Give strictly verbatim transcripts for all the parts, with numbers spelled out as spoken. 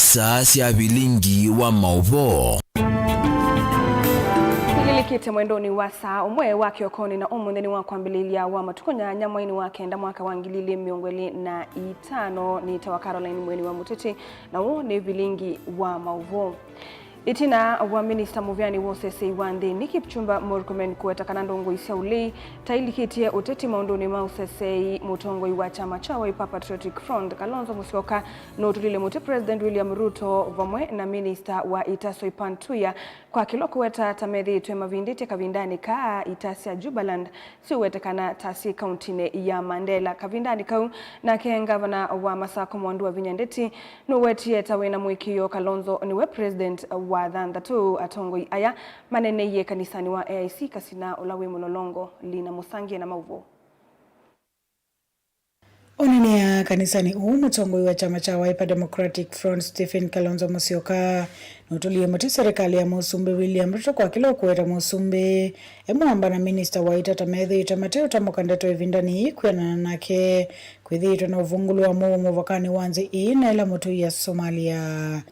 Saa sya vilingi wa maũvoo. Ililikite mwendoni wa saa ũmwe wa kĩokonĩ na ũmũnthĩ nĩ wa kwambĩlĩlya wa matukũ nyanya mweinĩ wa kenda mwaka wa ngili ilĩ mĩongo ĩlĩ na itano. Nĩ tawa Caroline Mweni wa Mũteti, na ũũ nĩ vilingi wa maũvoo. Ĩtina wa minista mũveani wa ũsesei wa nthĩnĩ Kipchumba Murkomen kũweta kana ndongoi sya ũlei ta ilikĩtye ũteti maũndũnĩ ma ũsesei, mũtongoi wa kyama kya Wiper Patriotic Front Kalonzo Musyoka nũtũlile mũtĩ President William Ruto vamwe na minista wa ita Soipan Tuya kwa kĩla ũkũweta ta methĩĩtwe mavindĩtye kavindanĩ kaa ita sya Jubaland siũwetekana ta syĩ kauntinĩ ya Mandela kavindanĩ kau. Nake ngavana wa Masako Mwandu Wavinya Ndeti nũwetie ta wĩna mũĩkĩĩo Kalonzo nĩwe president wa thanthatũ. Atongoi aya maneneie kanisanĩ wa A I C Kasina ũla wĩ Mũlolongo. Lina Mũsangie na maũvoo. Onanĩa kanisanĩ ũũ, mũtongoi wa kyama kya Wiper Democratic Front Stephen Kalonzo Musyoka nũtũlie mũtĩ serikali ya Mũsumbĩ William Ruto kwa kĩla ũkũweta Mũsumbĩ e Mwamba na minista wa ita ta methĩĩtwe mateũtamũka ndeto ĩvindanĩ yĩĩ kwĩanana nake kwĩthĩĩtwe na ũvungũlu wa mũuo mũvakanĩ wa nthĩ ĩĩ na ĩla mũtũi ya Somalia.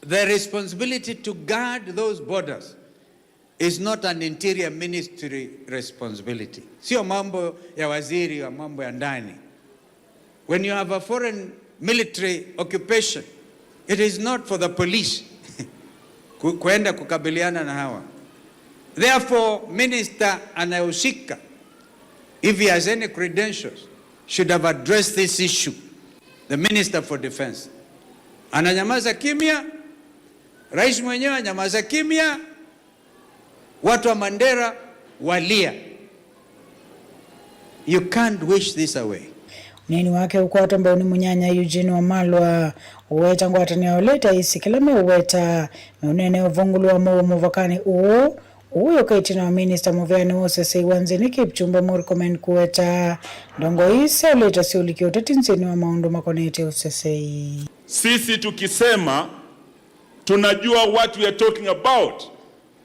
The responsibility to guard those borders is not an interior ministry responsibility. Sio mambo ya waziri wa mambo ya ndani. When you have a foreign military occupation, it is not for the police ku-, kuenda kukabiliana na hawa. Therefore, minister anayehusika, if he has any credentials, should have addressed this issue. The Minister for Defense ananyamaza kimya, rais mwenyewe anyamaza kimya, watu wa Mandera walia. You can't wish this away. Ũneeni wake ũkwatwa mbau nĩ mũnyanya Eugene Wamalwa ũweta ngwatanĩo ya ũlei ta ĩsĩ kĩla meũweta meũneenea ũvungũlu wa mũuo mũvakanĩ ũũ. Ũũ wĩũka ĩtina wa minista mũveani wa ũsesei wa nthĩnĩ Kipchumba Murkomen kũweta ndongoi ii syaũlĩte syũlikya ũteti nthĩnĩ wa maũndũ makonetye ũsesei. Sisi tukisema tunajua what we are talking about,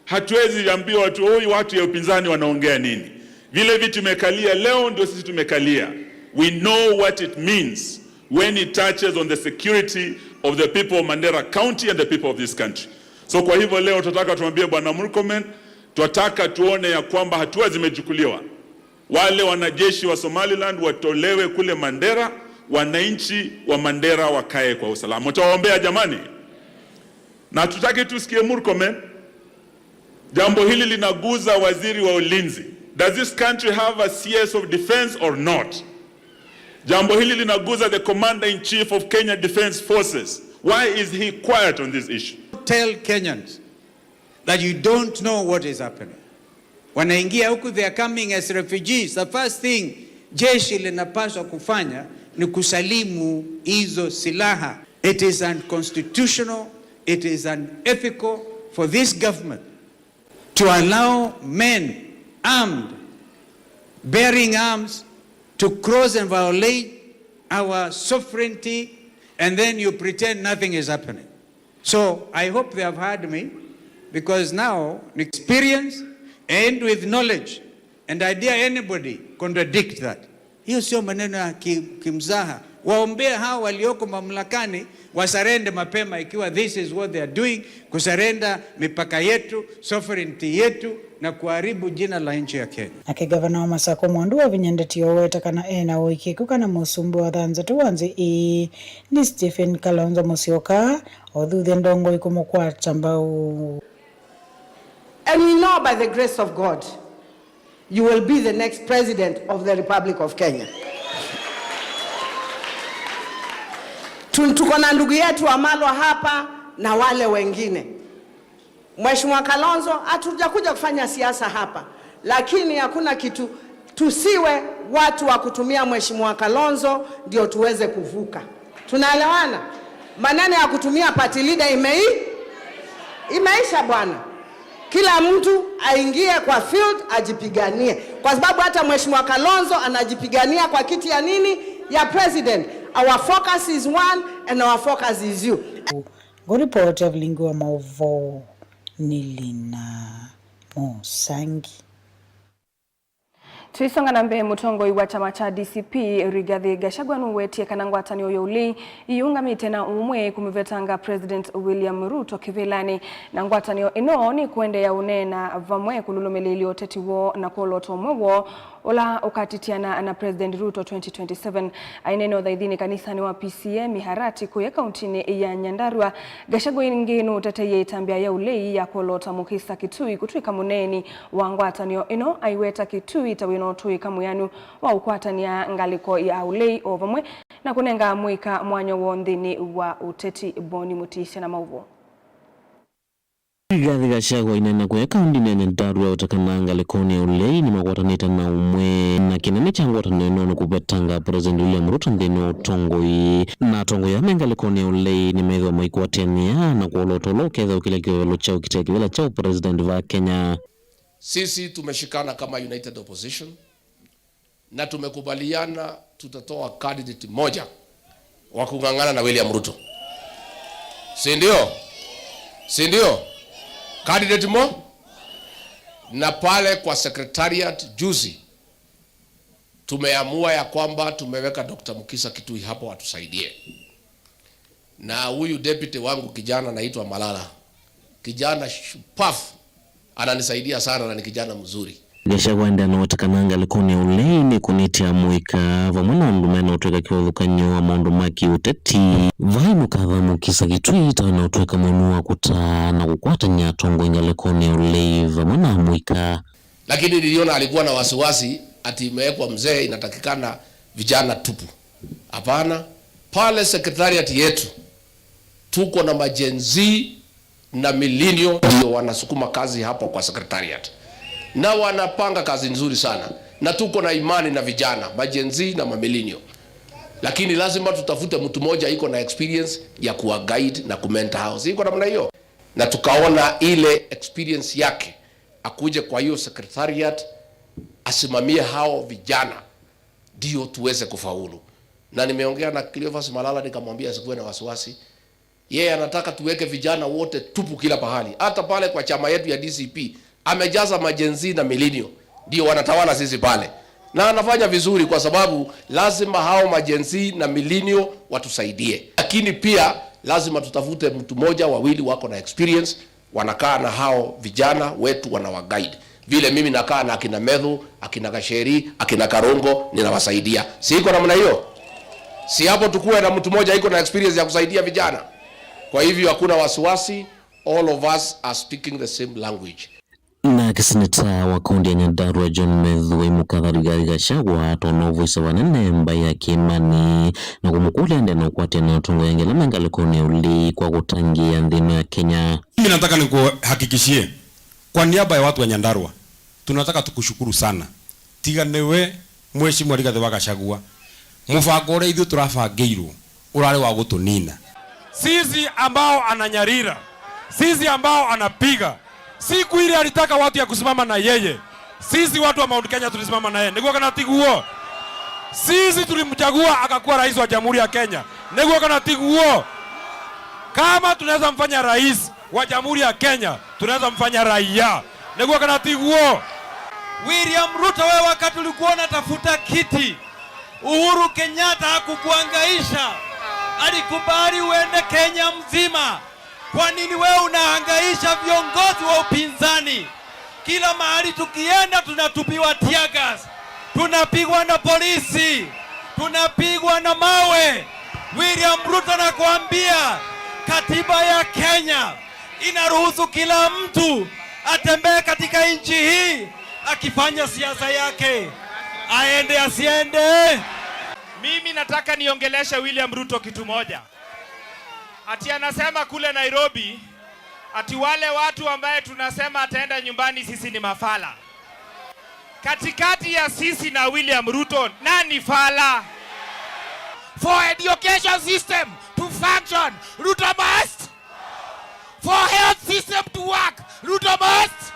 hatuwezi ambia watu, "Oi, watu ya upinzani wanaongea nini?" Vile vitu tumekalia leo ndio sisi tumekalia. We know what it means when it touches on the security of the people of Mandera County and the people of this country. So kwa hivyo leo tunataka tuambie Bwana Murkomen, tunataka tuone ya kwamba hatua zimechukuliwa. Wale wanajeshi wa Somaliland watolewe kule Mandera, wananchi wa Mandera wakae kwa usalama. Mtawaombea jamani? Na hatutaki tusikie Murkomen. Jambo hili linaguza waziri wa ulinzi. Does this country have a C S of defense or not? Jambo hili linaguza the commander in chief of Kenya Defense Forces. Why is he quiet on this issue? Tell Kenyans that you don't know what is happening. Wanaingia huku, they are coming as refugees. The first thing jeshi linapaswa kufanya ni kusalimu hizo silaha. It is unconstitutional, it is unethical for this government to allow men armed, bearing arms, to cross and violate our sovereignty, and then you pretend nothing is happening. So I hope they have heard me, because now experience and with knowledge, and I dare anybody contradict that. Hiyo sio maneno ya ki-, kimzaha. Waombee hao walioko mamlakani wasarende mapema, ikiwa this is what they are doing, kusarenda mipaka yetu, sovereignty yetu, na kuharibu jina la nchi ya Kenya. Nake ngavana wa Masako Mwandu Wavinya Ndeti ũweta kana e na ũĩkĩĩku kana mũsumbĩ wa thanthatũ wa nthĩ ĩĩ nĩ Stephen Kalonzo Musyoka, ũthuthya ndongoi kũmũkwata mbau. And we know by the grace of God, you will be the next president of the Republic of Kenya. Tu-, tuko na ndugu yetu Wamalwa hapa na wale wengine. Mheshimiwa Kalonzo, hatujakuja kufanya siasa hapa, lakini hakuna kitu, tusiwe watu wa kutumia Mheshimiwa Kalonzo ndio tuweze kuvuka. Tunaelewana? Maneno ya kutumia party leader imei-, imeisha bwana. Kila mtu aingie kwa field ajipiganie, kwa sababu hata Mheshimiwa Kalonzo anajipigania kwa kiti ya nini? Ya president. Our focus is one and our focus is you. Ngũripoti ya vilingi wa maũvoo nĩ Lina Mũsangi. Tũisonga na mbee, mũtongoi wa kyama kya D C P, Rigathi Gachagua, nũwetie kana ngwatanĩo ya ũlei iyĩũngamĩte na ũmwe kũmũvetanga President William Ruto kĩvĩlanĩ na ngwatanĩo ĩno nĩkũendeea ũneena vamwe kũlũlũmĩlĩĩlya ũteti woo na kwolota ũmwe woo ũla ũkatitiana na President Ruto twenty twenty-seven. Aineena ũthaithinĩ kanisanĩ wa P C A Miharati kũya kauntinĩ ya Nyandarua, Gachagua ĩngĩ nũũteteie ĩtambya ya ũlei ya kwolota Mukisa Kitui kũtw'ĩka mũneeni wa ngwatanĩo ĩno, aiweta Kitui ta wĩna ũtũĩka mwĩanu wa ũkwatany'a ngalĩko ya ũlei o vamwe na kũnenga mũika mwanya woo nthĩnĩ wa ũteti. Boni Mũtisya na maũvoo. Rigathi Gachagua aineena kũya kauntinĩ ya Nyandarua aweta kana ngalĩkonĩ ya ũlei nĩmakwatanĩte na ũmwe, na kĩnene kya ngwatanĩo ĩno nĩ kũvetanga President William Ruto nthĩnĩ wa ũtongoi. Na atongoi aa me ngalĩkonĩ ya ũlei nĩmethĩwa maikwatĩanĩa na kwolota ũla ũkethĩwa ũkĩlya kĩvevelo kya ũkitĩa kĩvĩla kya ũpresident va Kenya. Sisi tumeshikana kama united opposition na tumekubaliana tutatoa candidate moja wa kung'ang'ana na William Ruto. Si ndio? Si ndio? Candidate mo? Na pale kwa secretariat juzi, tumeamua ya kwamba tumeweka Doctor Mukisa Kitui hapo atusaidie. Na huyu deputy wangu kijana anaitwa Malala. Kijana shupavu, ananisaidia sana na ni kijana mzuri. Gachagua aendeea na ũweta kana ngalĩkonĩ ya ũlei nĩkũnĩtya mũika vamwe na andũ mena ũtw'ĩka kĩvathũkany'o wa maũndũ ma kĩũteti. Vai mũkatha Mukisa Kitui ta wĩna ũtw'ĩka mwĩanu wa kũtaa na kũkwatany'a atongoi ngalĩkonĩ ya ũlei vamwe na amũika. Lakini niliona alikuwa na wasiwasi ati imewekwa mzee, inatakikana vijana tupu. Hapana, pale secretariat yetu tuko na ma Gen Z na millennial ndio wanasukuma kazi hapo kwa secretariat, na wanapanga kazi nzuri sana, na tuko na imani na vijana ma Gen Z na ma millennial. Lakini lazima tutafute mtu mmoja iko na experience ya kuwa guide na kumentor hao, si iko namna hiyo? Na tukaona ile experience yake akuje kwa hiyo secretariat, asimamie hao vijana, ndio tuweze kufaulu. Na nimeongea na Cleophas Malala nikamwambia asikuwe na wasiwasi. Yeye anataka tuweke vijana wote tupu kila pahali. Hata pale kwa chama yetu ya D C P, amejaza ma Gen Z na millennial. Ndio wanatawala sisi pale. Na anafanya vizuri kwa sababu lazima hao ma Gen Z na millennial watusaidie. Lakini pia lazima tutafute mtu mmoja, wawili wako na experience, wanakaa na hao vijana wetu, wanawa guide. Vile mimi nakaa na akina Methu, akina Gacheri, akina Karungo, ninawasaidia. Si iko namna hiyo? Si hapo tukuwe na mtu mmoja iko na experience ya kusaidia vijana? Kwa hivyo hakuna wasiwasi, all of us are speaking the same language. Nake seneta wa kaunti ya Nyandarua John Methu aimũkatha Rigathi Gachagua tondũ nũvoisye vanene mbaĩ ya kĩĩmanĩ na kũmũkũlya aendee na ũkwatĩanĩa na atongoi angĩ ala me ngalĩkonĩ ya ũlei kwa kũtangĩĩa nthĩ ĩno ya Kenya. Mimi nataka nikuhakikishie kwa niaba ya watu wa Nyandarua, tunataka tukushukuru sana. Tiga nĩwe Mheshimiwa Rigathi wa Gachagua, mũbango ũrĩa ithuĩ tũrabangĩirwo ũrarĩ wa gũtũnina. Sisi ambao ananyarira, sisi ambao anapiga, siku ile alitaka watu ya kusimama na yeye, sisi watu wa Mount Kenya tulisimama na yeye. Nĩguo kana tiguo? Sisi tulimchagua akakuwa rais wa Jamhuri ya Kenya. Nĩguo kana tiguo? Kama tunaweza mfanya rais wa Jamhuri ya Kenya, tunaweza mfanya raia. Nĩguo kana tiguo? William Ruto, wewe wakati ulikuwa unatafuta kiti, Uhuru Kenyatta hakukuhangaisha. Alikubali uende Kenya mzima. Kwa nini wewe unahangaisha viongozi wa upinzani? Kila mahali tukienda tunatupiwa tear gas, tunapigwa na polisi, tunapigwa na mawe. William Ruto, nakuambia, katiba ya Kenya inaruhusu kila mtu atembee katika nchi hii akifanya siasa yake. Aende asiende? Mimi nataka niongeleshe William Ruto kitu moja. Ati anasema kule Nairobi, ati wale watu ambaye tunasema ataenda nyumbani, sisi ni mafala. Katikati ya sisi na William Ruto, nani fala? For education system to function, Ruto must. For health system to work, Ruto must.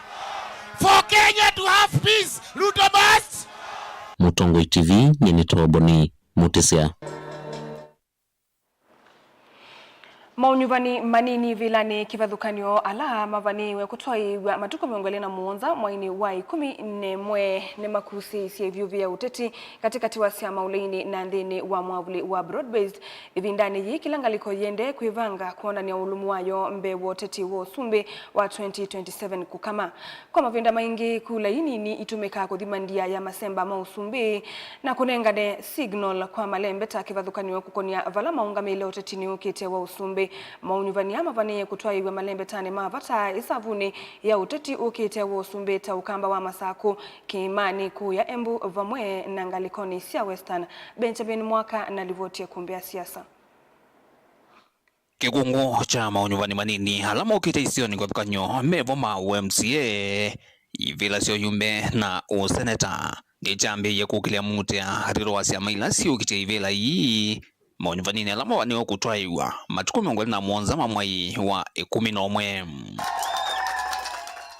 For Kenya to have peace, Ruto must. Mũtongoi T V, nyie nĩ Toboni Mũtĩsya. Maũnyuvani manini ivĩlanĩ kĩvathũkany'o ala mavanĩĩwe kũtwaĩĩw'a matukũ mĩongo ĩlĩ na mũonza mwainĩ wa ĩkũmi na ĩmwe nĩmakusĩĩisye ĩvyũvĩ ya ũteti katĩkatĩ wa syama ũleinĩ na nthĩnĩ wa mwavũli wa broad-based. Ĩvindanĩ yĩĩ, kĩla ngalĩko yĩendee kwĩvanga kwonany'a ũlũmu wayo mbee wa ũteti wa ũsumbĩ wa twenty twenty-seven kũkama. Kwa mavinda maingĩ, kula ii nini itũmĩkaa kũthima ndia ya masemba ma ũsumbĩ na kũnengane signal kwa malembeta kĩvathũkany'o kũkonia vala maũngamĩle ũtetinĩ ũkĩte wa ũsumbĩ. Maũnyuvani aa mavanĩĩe kũtwaĩĩw'a malembetanĩ ma vata ĩsavunĩ ya ũteti ũkĩte wa ũsumbĩ ta Ũkamba wa Masakũ, Kĩĩmanĩ kũya Embu, vamwe na ngalĩkonĩ sya Western. Benjamin Mwaka na livoti ya Kumbe ya Siasa. Kĩkũngũ kya maũnyuvani manini ala mokĩte isionĩ kĩvathũkany'o me vo ma U M C A, ivĩla sya ũyumbe na ũseneta nĩkyambĩĩie kũkĩlya muutĩa atĩtũ wa syama ila siũkitye ivĩla ii. Maũnyuvaninĩ ala mavanĩwe kũtwaĩĩw'a matukũ mĩongo ĩlĩ na mũonza ma mwai wa ĩkũmi na ũmwe.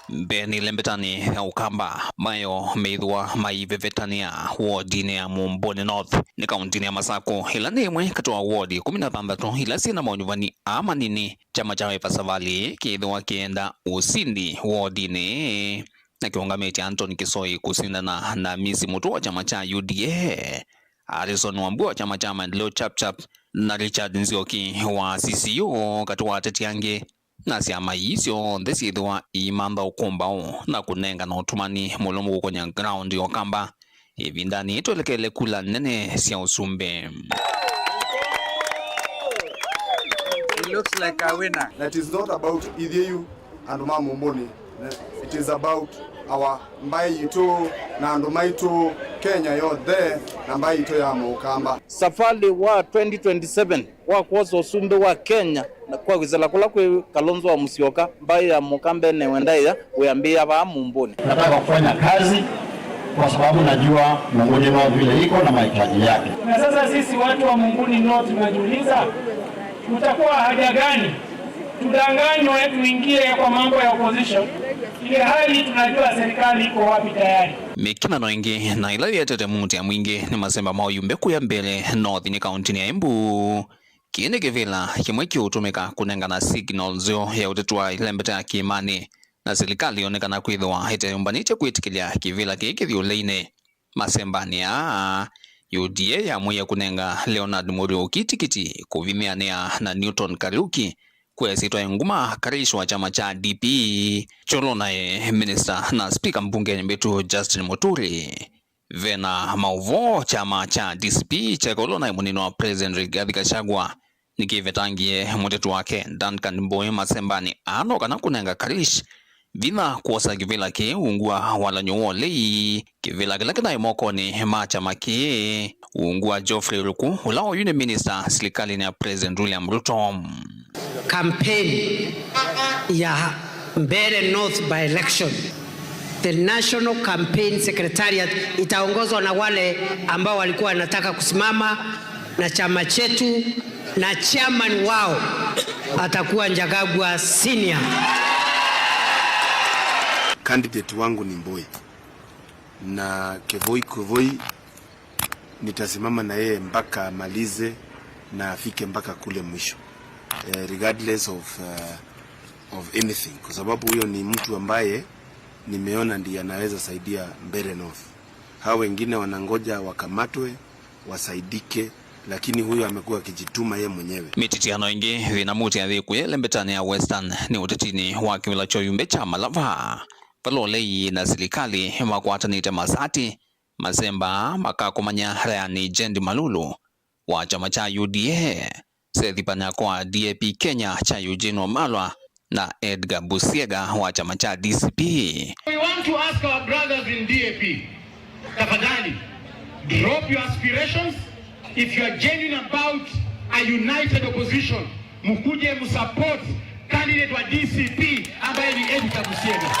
Mbeenĩ lembetanĩ ya Ũkamba, mayo meĩthĩwa maivevetanĩa wodinĩ ya Mumbuni North nĩ kauntinĩ ya Masakũ, ĩla nĩ ĩmwe katĩ wa wodi ĩkũmi na thanthatũ ila syĩ na maũnyuvani aa manini. Kyama kya Wiper Savalĩ kĩĩthĩwa kĩenda ũsindi wodinĩ ĩĩ, na kĩũngamĩtye Anton Kisoi kũsindana na Amisi Mũtũa wa kyama kya U D A, Harrison Wambua wa kyama kya Maendeleo Chap Chap, na Richard Nzioki wa C C U katĩ wa ateti angĩ. Na syama ii syonthe syĩthĩwa iimantha ũkũmbaũ na kũnengana ũtũmani mũlũmu kũkonya ground ya Ũkamba ĩvindanĩ yĩĩ twelekele kula nene sya ũsumbĩ. It looks like a winner. That is not about ithyĩ yu andũ ma Mumbuni. It is about our mbaĩ yitũ na andũ maitũ, Kenya yonthe na mbaĩ yitũ ya Mũkamba. Safari wa twenty twenty-seven wa kwosa ũsumbĩ wa Kenya na kwa kwĩsĩla kũla kwĩ Kalonzo wa Musyoka, mbaĩ ya Mũkamba ĩnewe ndaĩa wĩambĩĩa vaa Mumbuni. Nataka kufanya kazi kwa sababu najua Mumbuni North vile iko na mahitaji yake. Na sasa sisi watu wa Mumbuni North tunajiuliza, utakuwa haja gani tudanganywe tuingie kwa mambo ya opposition, ile hali tunajua serikali iko wapi tayari? Mĩkĩnano ĩngĩ na ĩla yĩetete mũutĩa mwingĩ nĩ masemba ma ũyumbe kũya mbele North nĩ kauntinĩ ya Embu. Kĩĩ nĩ kĩvĩla kĩmwe kĩũtũmĩka kũnengana signal nzeo ya ũteti wa ĩlembeta ya kĩĩmanĩ, na silikalĩ yonekana kwĩthĩwa ĩteyũmbanĩtye kwĩtĩkĩlya kĩvĩla kĩĩ kĩthi ũleinĩ. Masembanĩ aa, U D A yamwĩie kũnenga Leonard Mũriũki tikiti kũvimĩanĩa na Newton Kariuki kwa ĩsyĩtwa ĩ nguma Karish wa kyama kya D P, kyolo naĩ minista na spika mbungenĩ mbĩtu Justin Muturi. Ve na maũvoo, kyama kya D C P kya ĩkũlũ naĩ mũnini wa President Rigathi Gachagua nĩkĩvetangie mũteti wake Duncan Mbui masembanĩ aa no kana kũnenga Karish vinya kwosa kĩvĩla kĩĩ ungu wa walany'o wa ũlei, kĩvĩla kĩla kĩnaĩ mokonĩ ma kyama kĩĩ ungu wa Geoffrey Ruku, ũla oyu nĩ minista silikalĩnĩ ya President William Ruto. Campaign ya Mbeere North by-election, the National Campaign Secretariat itaongozwa na wale ambao walikuwa wanataka kusimama na chama chetu, na chairman wao atakuwa Njagagwa Senior. Candidate wangu ni Mbui na Kivoi Kivoi, nitasimama na yeye mpaka amalize na afike mpaka kule mwisho, eh, regardless of, uh, of anything, kwa sababu huyo ni mtu ambaye nimeona ndiye anaweza saidia Mbeere North. Hao wengine wanangoja wakamatwe, wasaidike, lakini huyo amekuwa akijituma ye mwenyewe. Mĩtityano ĩngĩ thĩna mũtĩ athĩ kũya ĩlembetanĩ ya Western nĩ ũtetinĩ wa kĩvĩla kya ũyumbe kya Malava, vala ũlei na silikalĩ makwatanĩte masati. Masemba makakomany'a Ryan Jendi Malulu wa kyama kya U D A, Seth Panyako wa D A P Kenya kya Eugene Wamalwa, na Edgar Busiega wa kyama kya D C P. We want to ask our brothers in D A P, tafadhali, drop your aspirations. If you are genuine about a united opposition, mkuje msupport candidate wa D C P ambaye ni Edgar Busiega.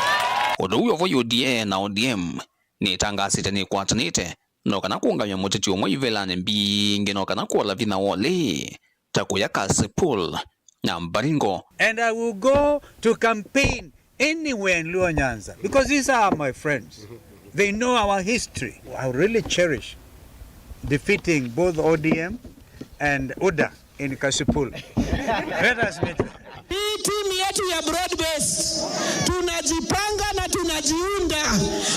Ũndũ ũu ũvo U D A na O D M nĩtangaasĩte nĩkwatanĩte no kana kũũngamya mũteti ũmwe ivĩlanĩ mbingĩ no kana kũola vinya wa ũlei, ta kũya Kasipul na Baringo. And I will go to campaign anywhere in Luo Nyanza because these are my friends. They know our history. I really cherish defeating both O D M and UDA. in Kasipul. Let us meet. Hii timu yetu ya broad based, tunajipanga na tunajiunda.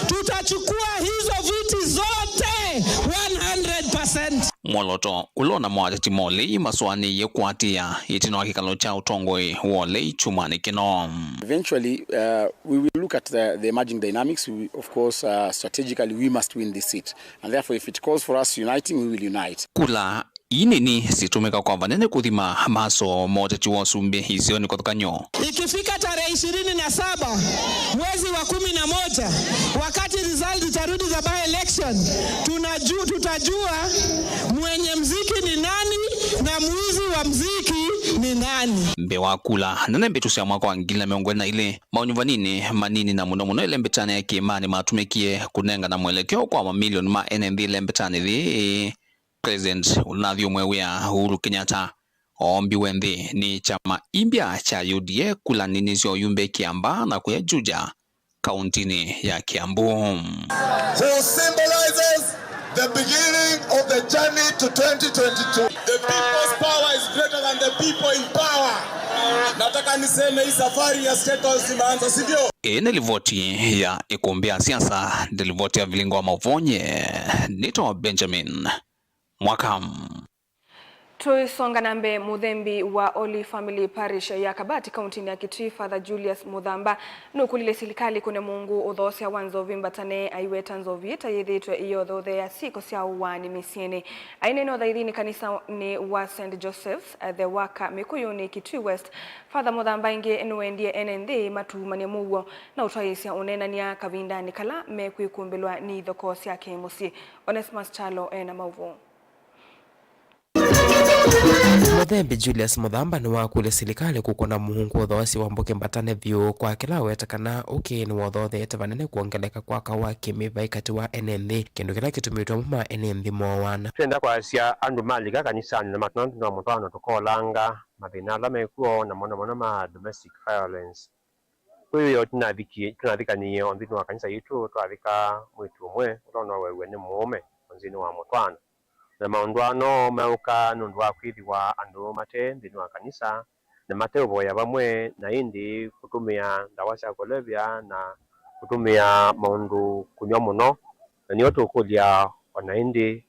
Tutachukua hizo viti zote one hundred percent. Mwoloto ũla ona mawateti ma ũlei masũanĩie kũatĩĩa ĩtina wa kĩkalo kya ũtongoi wa ũlei kyumwanĩ kĩno. Eventually, uh, we will look at the, the emerging dynamics. We, of course, uh, strategically, we must win this seat. And therefore, if it calls for us uniting, we will unite. Kula ii nini situtũmĩka kwa vanene kũthima masoo ma ũteti wa ũsumbĩ isionĩ kĩvathũkany'o. Ikifika tarehe ishirini na saba mwezi wa kumi na moja, wakati result itarudi za by election, tunaju-, tutajua mwenye mziki ni nani na mwizi wa mziki ni nani. Mbee wa kula nene mbĩtu sya mwaka wa ngili na mĩongo ĩlĩ na ilĩ, maunyuvaninĩ manini na mũno mũno ĩlembetanĩ ya kĩĩmanĩ matũmĩkie kũnengana mwelekeo kwa mamilioni ma ene nthĩ ĩlembetanĩ yĩĩ. President ũla ũnathi ũmwe wĩa Uhuru Kenyatta oombiwe nthĩ nĩ kyama imbya kya U D A kula nini sya ũyumbe Kiambaa na kũya Juja, kauntinĩ ya Kiambu. Who symbolizes the beginning of the journey to twenty twenty-two. The people's power is greater than the people in power. Nataka niseme hii safari ya State House imeanza, sivyo? Ĩĩ nĩ livoti ya ĩkũmbĩ ya siasa, nĩ livoti ya Vilingo wa Mauvoo. Nĩtawa Benjamin Mwaka. Tũisonga na mbee, mũthembi wa Holy Family Parish ya Kabati, kauntinĩ ya Kitui, Father Julius Mũthamba, nũkũlilye silikalĩ kũne mũungũ ũthoosya wa nzovi mbatane, aiweta nzovi ĩta yĩthĩĩtwe ĩyothotheea syĩko sya ũaani mĩsyĩnĩ. Aineena ũthaithinĩ kanisanĩ wa Saint Joseph's, eh, The Worker, Mĩkũyũnĩ, Kitui West, Father Mũthamba ĩngĩ nĩwendie ene nthĩ matuumany'e mũuo na ũtwaĩĩsya ũneenany'a kavindanĩ kala mekwĩkumbĩlwa nĩ ithokoo sya kĩ-mũsyĩ. Onesmus Kyalo ena maũvoo. Mũthembi Julius Mũthamba nĩwakũlya silikalĩ kũkũna mũungu ũthoosya wa mbũkĩ mbatane vyũ kwa kĩla aweta kana ũkĩĩ nĩwothotheete vanene kwongeleka kwa kaũ wa kĩmĩvaĩ katĩ wa ene nthĩ, kĩndũ kĩla kĩtumĩtwe amwe ma ene nthĩ mooana. Twenda kwasya andũ malika kanisanĩ na matũna nthĩnĩ wa mũtwaano tũkolanga mathĩna ala mekw'o na mũno mũno ma domestic violence. Kwĩ wĩoo tũnathiki-, tũnathikanĩie o nthĩnĩ wa kanisa yitũ, twavika mwĩĩtu ũmwe ũla ũnoweew'e nĩ mũũme o nthĩnĩ wa mũtwaano. Na maũndũ aa no meũka nũndũ wa kwĩthĩwa andũ mate nthĩnĩ wa kanisa, na mate ũvoya vamwe, na ĩndĩ kũtũmĩa ndawa sya kũlevya na kũtũmĩa maũndũ kũnyw'a mũno. Na nĩyo tũkũlya o na ĩndĩ,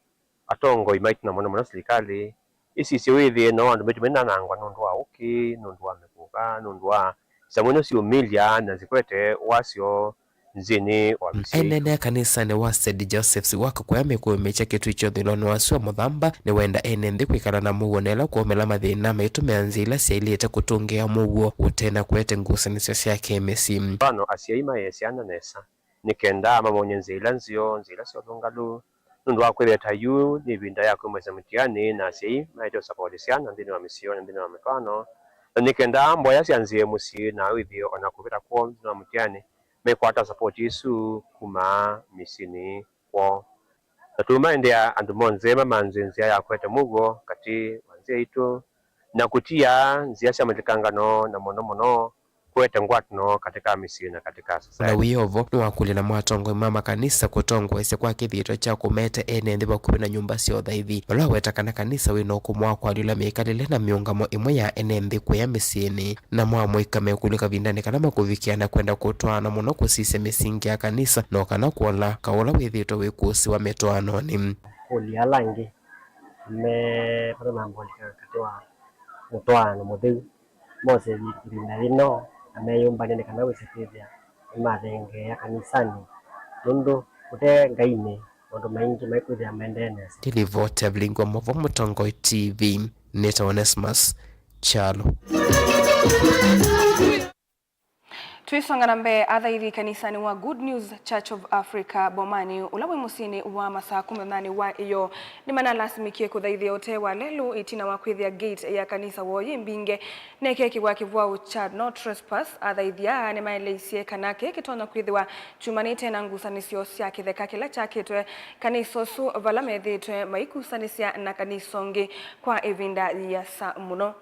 atongoi maitũ na mũno mũno silikalĩ, ĩsisye wĩthĩe no andũ maitũ mainanangwa nũndũ wa ũkĩ, nũndũ wa mĩkũka, nũndũ wa isamũ ino siũmĩlya na sikwete wasyo nzĩnĩ wa mĩsyĩ. Enene kanisanĩ wa Saint Joseph's Worker kũya mĩkũyũ mĩkya kĩtui kya ũthũĩlonĩ wa sua Mũthamba nĩwenda ene nthĩ kwĩkala na mũuo na ĩla kwaumĩla mathĩna maitũmĩa nzĩa ila syaĩlĩte kũtũngĩa mũuo ũte na kũete ngusanĩsyo sya kĩ-mĩsyĩ. Mfano, asyai maĩe syana nesa nĩ kenda mamony'e nzĩa ila nzeo, nzĩa ila sya ũlũngalu, nũndũ wa kwĩthĩa ta yu nĩ ĩvinda ya kwĩmanyĩsya mũtiani, na asyai maete ũsapoti syana nthĩnĩ wa mĩsyĩ yoo na nthĩnĩ wa mĩtwaano, na nĩ kenda mboya syanzĩe mũsyĩ na wĩthĩe o na kũvĩta kwoo nthĩnĩ wa mũtiani, mekwata sapoti ĩsu kuma mĩsyĩnĩ kwoo. Na tũmaendea andũ monthe mamanze nzĩa ya kũete mũuo katĩ wa nzĩa itũ, na kũtia nzĩa sya mĩlĩkangano, na mũno mũno kũete ngwatano katĩ ka mĩsyĩ na katĩ ka society. Na wĩ o vo, nĩwakũlya namo atongoi ma makanisa kũtongoesya kwa kĩthĩĩtwa kya kũmete ene nthĩ vakuvĩ na nyũmba sya ũthaithi, vala waweta kana kanisa wĩ na ũkũmũ wa kũalyũla mĩkalĩle na mĩũngamo ĩmwe ya ene nthĩ kũya mĩsyĩnĩ. Namo amũika mekũlw'a kavindanĩ kala makũvikĩa na kwenda kũtwaana mũno kũsisya mĩsingi ya kanisa, no kana kũola kaũ ũla wĩthĩĩtwe wĩkũsĩwa mĩtwaanonĩ. Kũlya ala angĩ me vata na mbolika katĩ wa mũtwaano mũtheu, mose ĩvinda yĩno na meyũmbany'a nĩ kana wĩse kwĩthĩa nĩmathengeea kanisanĩ, nũndũ kũte Ngainĩ maũndũ maingĩ maikwĩthĩa maendee nesa. Nĩ livoti ya Vilingi wa Maũvoo Mũtongoi T V, nĩtawa Onesmus Kyalo. Tũisonga na mbee, athaithi kanisanĩ wa Good News Church of Africa Bomani, ũla wĩ mũsyĩnĩ wa Masakũ mũthenyanĩ wa ĩyoo, nĩmanalasimĩkie kũthaithĩa ũtee wa lelũ ĩtina wa kwĩthĩa gate ya kanisa woo yĩ mbinge na ĩkekĩwa kĩvwau kya no trespass. Athaithi aa nĩmaeleisye kana kĩĩ kĩtonya kwĩthĩwa kyumanĩte na ngusanĩsyo sya kĩtheka kĩla kyakĩtwe kanisa ũsu, vala methĩĩtwe maikusanĩsya na kanisa ũngĩ kwa ĩvinda yĩasa mũno.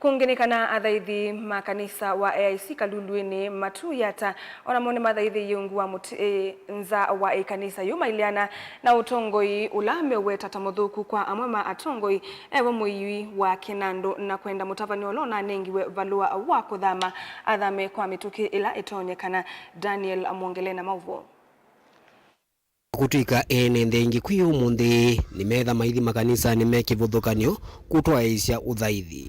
Kũngĩ nĩ kana athaithi ma kanisa wa A I C Kaluluĩnĩ Matuyata o namo nĩmathaithĩie ungu wa mũtĩ nza wa ĩkanisa yu maileana na ũtongoi ũla meũweta ta mũthũku kwa amwe ma atongoi, evo mũiwi wa kĩnandũ na kwenda mũtavany'a ũla ũnanengiwe valũa wa kũthama athame kwa mĩtũkĩ ĩla ĩtonyekana. Daniel Mwongele na maũvoo. Kũtw'ĩka ene nthĩ ingĩ kwĩ ũmũnthĩ, nĩmetha maithi makanisanĩ me kĩvathũkany'o kũtwaĩĩsya ũthaithi.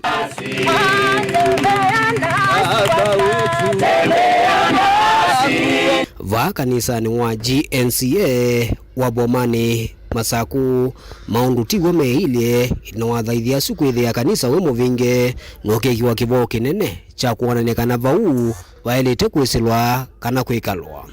Vaa kanisanĩ wa G N C A wa Bomanĩ Masakũ, maũndũ tiw'o meilye, na wathaithi asu kwĩthĩa kanisa wĩ mũvinge, na ũkĩkĩwa kĩvoo kĩnene kya kwonany'a kana vau vaĩlĩte kwĩsĩlwa kana kwĩkalwa.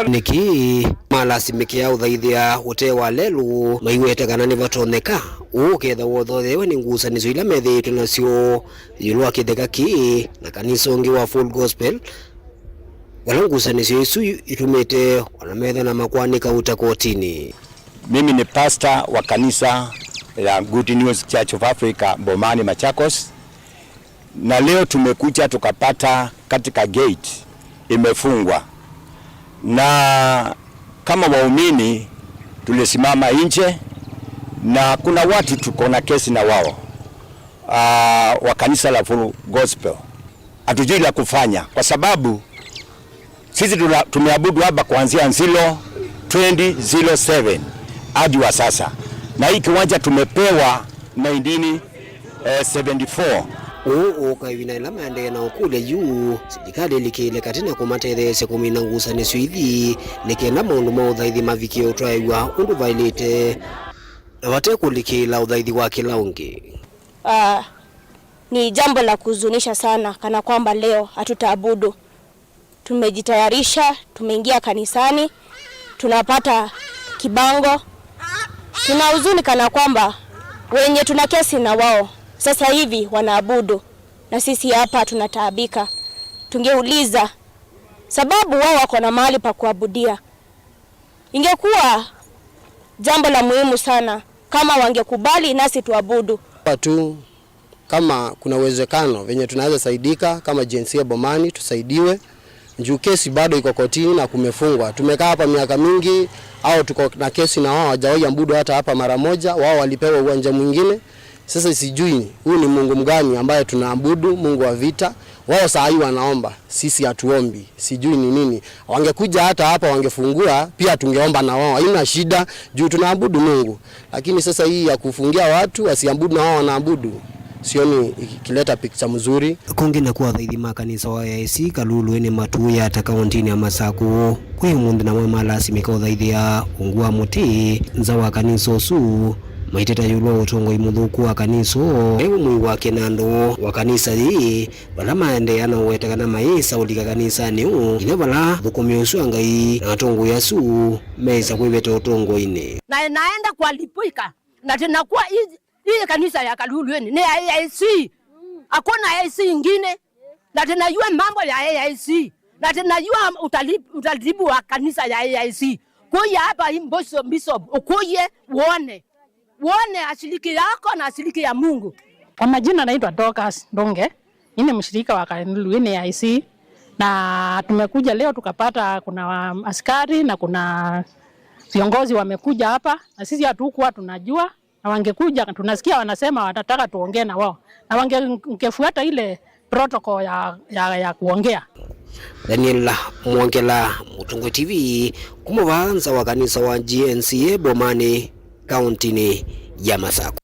Nĩkĩ malasimĩkĩa ũthaithĩa ũte wa lelũ, maiwete kana nĩvatonyeka ũũ ũkethĩwa ũthotheewe nĩ ngusanĩsyo ila methĩĩtwe nasyo ĩũlũ wa kĩtheka kĩĩ na kanisa ũngĩ wa Full Gospel, vala ngusanĩsyo isu itumĩte ona metha na makwanĩka uta kotinĩ. Mimi ni pastor wa kanisa la Good News Church of Africa, Bomani, Machakos. Na leo tumekuja tukapata katika gate imefungwa. Na kama waumini tulisimama nje, na kuna watu tuko na kesi na wao, ah, wa kanisa la Full Gospel. Hatujui la kufanya kwa sababu sisi tuna-, tumeabudu hapa kuanzia Nzilo twenty zero seven hadi wa sasa, na hii kiwanja tumepewa nineteen seventy-four. Ũũ ũka ĩvinda ĩla maendee na ũkũlya yu, silikalĩ ĩlikĩle katĩ na kũmatetheesya kũmina ngusanĩsyo ithi, nĩ kenda maũndũ ma ũthaithi mavikĩe ũtwaĩw'a ũndũ vaĩlĩte, na vate kũlikĩĩla ũthaithi wa kĩla ũngĩ. Ah, ni jambo la kuhuzunisha sana, kana kwamba leo hatutaabudu. Tumejitayarisha, tumeingia kanisani, tunapata kibango. Tuna huzuni kana kwamba wenye tuna kesi na wao sasa hivi wanaabudu, na sisi hapa tunataabika. Tungeuliza sababu wao wako na mahali pa kuabudia. Ingekuwa jambo la muhimu sana kama wangekubali nasi tuabudu. Tu kama kuna uwezekano venye tunaweza saidika kama G N C A Bomani, tusaidiwe. Juu kesi bado iko kotini na kumefungwa. Tumekaa hapa miaka mingi, au tuko na kesi na wao, hawajawahi abudu hata hapa mara moja. Wao walipewa uwanja mwingine. Sasa sijui huu ni Mungu mgani ambaye tunaabudu, Mungu wa vita. Wao saa hii wanaomba, sisi hatuombi. Sijui ni nini. Wangekuja hata hapa wangefungua, pia tungeomba na wao. Haina shida, juu tunaabudu Mungu. Lakini sasa hii ya kufungia watu wasiabudu na wao wanaabudu, sioni ikileta picture mzuri. Kũngĩ naku athaithi ma kanisa wa A I C Kaluluĩnĩ Matuyata kaũntĩnĩ ya Masakũ, kwĩ ũmũnthĩ namwe malasimĩka ũthaithĩa ungu wa mũtĩ nza wa kanisa ũsu, maiteta ĩũlũ wa ũtongoi mũthũku wa kanisa ũũ. Ewe mũi wa kĩnandũ wa kanisa yĩĩ, vala maendeea na ũweta kana mayĩsa ũlika kanisanĩ ũũ, nginya vala thũkũmi ũsu wa Ngai na atongoi asu meĩsa kwĩveta ũtongoinĩ. Na naenda kualipika, na tena kuwa hii, hii kanisa ya Kalulueni ni ya A I C. Hakuna A I C ingine. Na tunajua mambo ya A I C. Na tunajua utali-, utaratibu wa kanisa ya A I C. Kuja hapa hii bishop, bishop, ukuje uone. Uone ashiriki yako na ashiriki ya Mungu. Kwa majina naitwa Dorcas Ndunge. Mimi ni mshirika wa Kalulueni A I C. Na tumekuja leo tukapata kuna wa-, askari na kuna viongozi wamekuja hapa. Na sisi hatukuwa tunajua. Na wangekuja, tunasikia wanasema wanataka tuongee na wao. Na wange-, wangefuata ile protocol ya, ya, ya kuongea. Daniel Mwongela, Mũtũngwe T V, kuma vaa nza wa kanisa wa G N C A Bomani, kaũntĩnĩ ya Masakũ.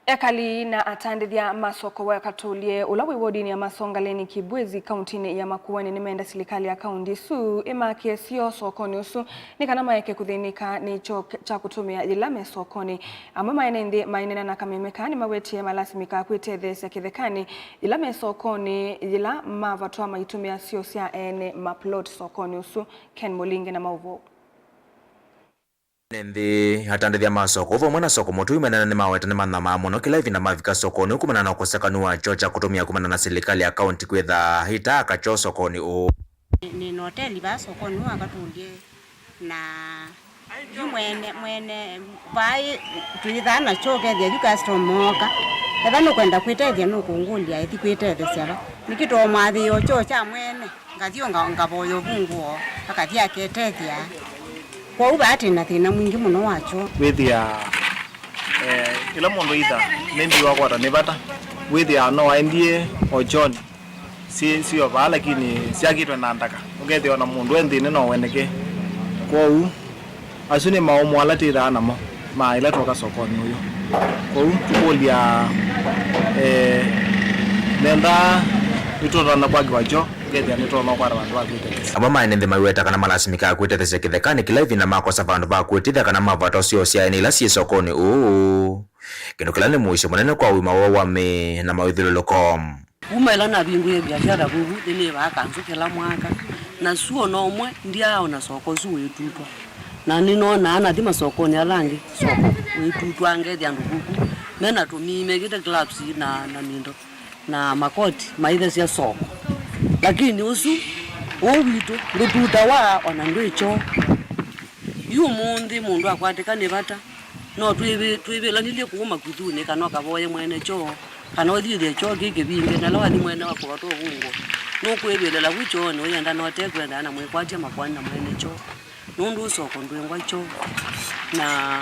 Ekali na atandĩthya ma soko wa Katũlye, ũla wĩ wodinĩ ya Masongaleni Kibwezi, kaũntĩnĩ ya Makueni, nĩmenda silikalĩ ya kaũntĩ ĩsu ĩmakĩe syoo sokonĩ ũsu nĩ kana maeke kũthĩnĩka nĩ kyoo kya kũtũmĩa yĩla me sokonĩ. Amwe ma ene nthĩ maineena na kameme kaa nĩmawetie malasimĩkaa kwĩtetheesya kĩthekanĩ yĩla me sokonĩ yĩla mavatwa maitũmĩa syoo sya ene ma plot sokonĩ ũsu. Ken Mũlinge na maũvoo. Ene nthĩ, atandĩthya ma soko vamwe na soko mũtũi manene nĩmaweta nĩmanyamaa mũno kĩla ĩvinda mavika sokonĩ ũũ kumana na ũkosekanu wa kyoo kya kũtũmĩa kumana na silikalĩ ya kaũntĩ kwĩtha ĩtaaka kyoo sokonĩ ũũ. Nĩ, nĩ na oteli vaa sokonĩ ũũ akatũlye, na yu mwene, mwene, vaa twĩthaa na kyoo ũkethĩa yu customer mooka. Etha nũkwenda kwĩtethya nũkũngũlya, ethi kwĩtethesya va. Nĩkĩ tũũmwathĩĩa o kyoo kya mwene, ngathi o nga-, ngavoya ũvungũo, akathi aketethya. Kwoou vaa twĩ na thĩna mwingĩ mũno wa kyoo. Wĩthĩa, eh, ĩla mũndũ either maybe wakwata nĩ vata, wĩthĩa no aendie o kyoonĩ, syĩ, syĩ o vaa, lakini syakĩtwe na ndaka, ũkethĩa ona mũndũ e nthĩnĩ no weneke. Kwoou, asu nĩ maũmũ ala twĩthaa namo ma ĩla twoka sokonĩ ũyũ. Kwoou, tũkũlya, eh, nenda nĩtũtonya kwakĩwa kyoo, ũkethĩa nĩtũtonya kwata vandũ va kwĩtethesya. Amwe ma ene nthĩ maiweta kana malasimĩkaa kwĩtethesya kĩthekanĩ kĩla ĩvinda makosa vandũ va kwĩtĩthya kana mavata ũseo sya ene ila syĩ sokonĩ ũũ, kĩndũ kĩla nĩ mũisyo mũnene kwa ũima woo wa mĩĩ na mawĩthyũlũlũko. Kuma ĩla navingũie viashara vuvu, nĩnĩvaa kanzũ kĩla mwaka, na su ona ũmwe ndyaaona soko ũsu wĩtutwa. Na nĩnonaa nathi masokonĩ ala angĩ, soko wĩtutwa, ngethĩa andũ vuku me na tũmii mekĩte gloves na, na mindo, na makoti maithesya soko. Lakini ũsu, ũũ witũ, ndũtutawa, ona ndwĩ kyoo. Yu ũmũnthĩ mũndũ akwatĩka nĩ vata, no twĩvĩ-, twĩvĩlanilye kũu makuthunĩ, kana ũkavoye mwene kyoo, kana ũthi wĩthĩe kyoo kĩ kĩvinge, na ĩla wathi mwene wa kũvata ũvungũo, nũkwĩvĩlĩla vu kyoonĩ ũyenda na ũtekwenda, na mwĩkwatya makoani na mwene kyoo, nũndũ ũsoko ndwĩngwa kyoo, na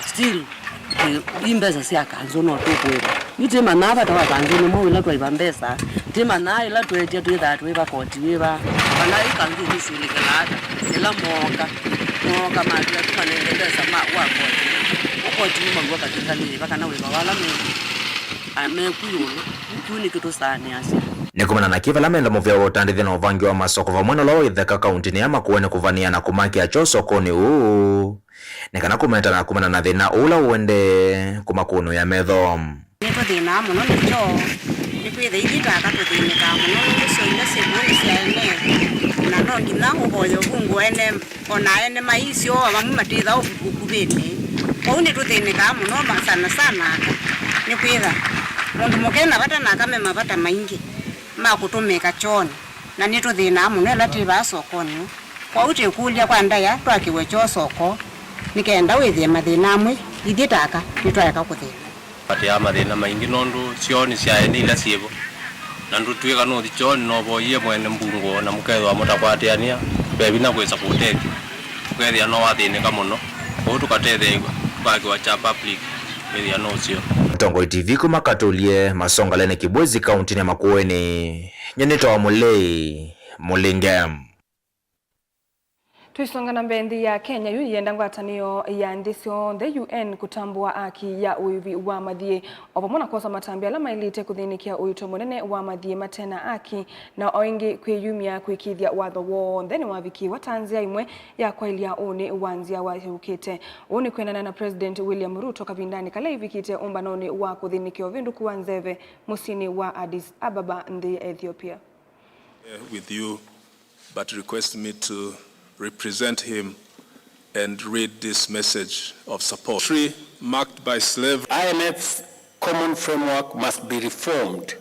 still, ĩ, i mbesa sya kanzũ no tũkwĩva. Yu tĩmanyaa vata wa kanzũnĩ mwaũ ĩla twaiva mbesa, tĩmanyaa ĩla tweetya twĩthaa twĩva koti wĩva, kana ĩ kanzũnĩ syĩlĩkĩlaa ata, ĩla mooka, mooka matwĩa tũmanenge mbesa ma, wa koti, ũkoti wumaw'a katĩka nĩ ĩva kana wĩva wala me, a, meku ĩũlũ, kĩu nĩkĩtũsaanĩasya. Nĩ kumana na kĩ vala menda mũvea wa ũtandĩthya na ũvangi wa masoko vamwe na ũla wa itheka kauntinĩ ya Makueni kũvanĩa na kũmakĩa kyoo sokonĩ ũũ, nĩ kana kũmeta na kumana na thĩna ũla ũendee kũmakũnũĩa metho. Nĩtũthĩnaa mũno nĩ kyoo, nĩkwĩthĩa ithyĩ ta aka tũthĩnĩkaa mũno nũndũ syoo ila syĩ kũu nĩ sya ene, na no nginya ũvoye ũvungũo ene, o na ene maisyo amwe matĩtha ũkuvĩnĩ. Kwoou nĩtũthĩnĩkaa mũno ma-, sana sana aka, nĩkwĩtha mũndũ mũka ena vata na aka me mavata maingĩ ma kũtũmĩka kyoonĩ, na nĩtũthĩnaa mũno ĩla twĩ vaa sokonĩ. Kwoou twĩkũlya kwa ndaĩa twakĩwe kyoo soko, nĩ kenda wĩthĩe mathĩna amwe ithyĩ ta aka nĩtwaeka kũthĩna. Tũatĩaa mathĩna maingĩ nũndũ kyoonĩ sya ene ila syĩ vo, na ndũtw'ĩka nũthi kyoonĩ na ũvoyie mwene mbungũo na mũkethĩwa mũtakwatĩanĩa, ve vinya kwĩsa kũũtethya, ũkethĩa no wathĩnĩka mũno. Kwoou tũkatetheew'a tũkakĩwa kya public, wĩthĩa no ũseo. Tongoi T V kuma Katũlye, Masongalene Kibwezi, kauntinĩ ya Makueni, nyie nĩtawa Mũlei Mũlinge. Tũisonga na mbee, nthĩ ya Kenya yu yĩenda ngwatanĩo ya nthĩ syonthe, U N, kũtambũa aki ya ũĩvi wa mathiĩ, o vamwe na kwosa matambya ala maĩlĩte kũthĩnĩkĩa ũito mũnene wa mathiĩ mate na aki, na o ĩngĩ kwĩyumya kũĩkĩĩthya watho w'onthe nĩwavikĩĩwa ta nzĩa ĩmwe ya kwaĩlya ũnĩ wa nzyawa yũkĩte. Ũũ nĩ kwĩanana na President William Ruto kavindanĩ kala ĩvikĩte ũmbanonĩ wa kũthĩnĩkĩa ũvĩndũku wa nzeve mũsyĩnĩ wa Addis Ababa, nthĩ ya Ethiopia. With you, but request me to represent him and read this message of support. History marked by slavery. I M F's common framework must be reformed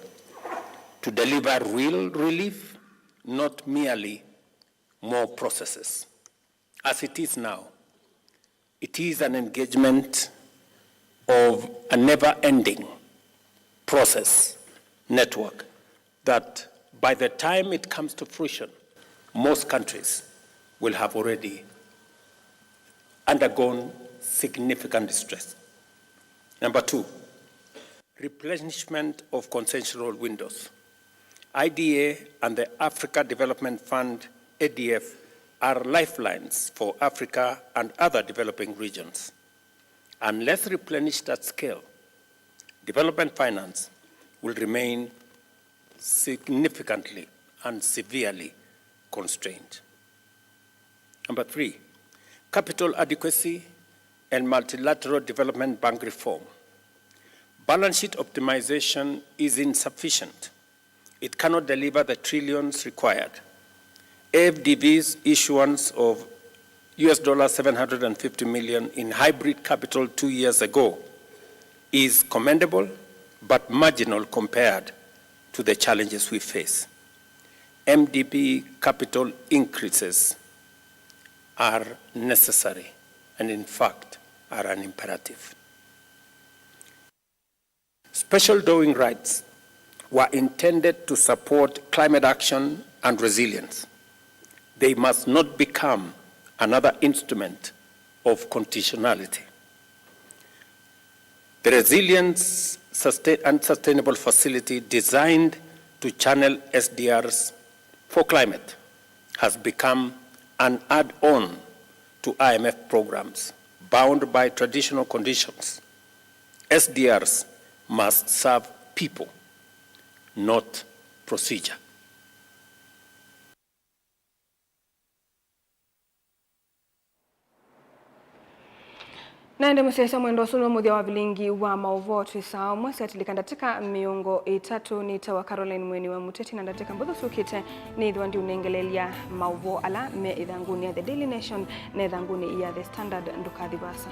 to deliver real relief, not merely more processes. As it is now, it is an engagement of a never-ending process network that, by the time it comes to fruition, most countries will have already undergone significant distress. Number two, replenishment of concessional windows. I D A and the Africa Development Fund, A D F, are lifelines for Africa and other developing regions. Unless replenished at scale, development finance will remain significantly and severely constrained. Number three, capital adequacy and multilateral development bank reform. Balance sheet optimization is insufficient. It cannot deliver the trillions required. A F D B's issuance of U S dollar seven hundred and fifty million in hybrid capital two years ago is commendable but marginal compared to the challenges we face. M D B capital increases are necessary and, in fact, are an imperative. Special drawing rights were intended to support climate action and resilience. They must not become another instrument of conditionality. The Resilience Sustain- and Sustainable Facility, designed to channel S D Rs for climate, has become an add-on to I M F programs bound by traditional conditions. S D Rs must serve people, not procedure. Na ĩndĩ mũsyaĩĩsya mwendwa, ũsu nĩ mũthya wa vilingi wa maũvoo twĩ saa ũmwe. Syatilĩka ndatĩka mĩongo ĩtatũ. Nĩtawa Caroline Mweni wa Mũteti, na ndatĩka mbũthũ syũkĩte nĩthwa ndiũnengeleelya maũvoo ala me ĩthangũnĩ ya The Daily Nation na ĩthangũnĩ ya The Standard. Ndũkathi vaasa.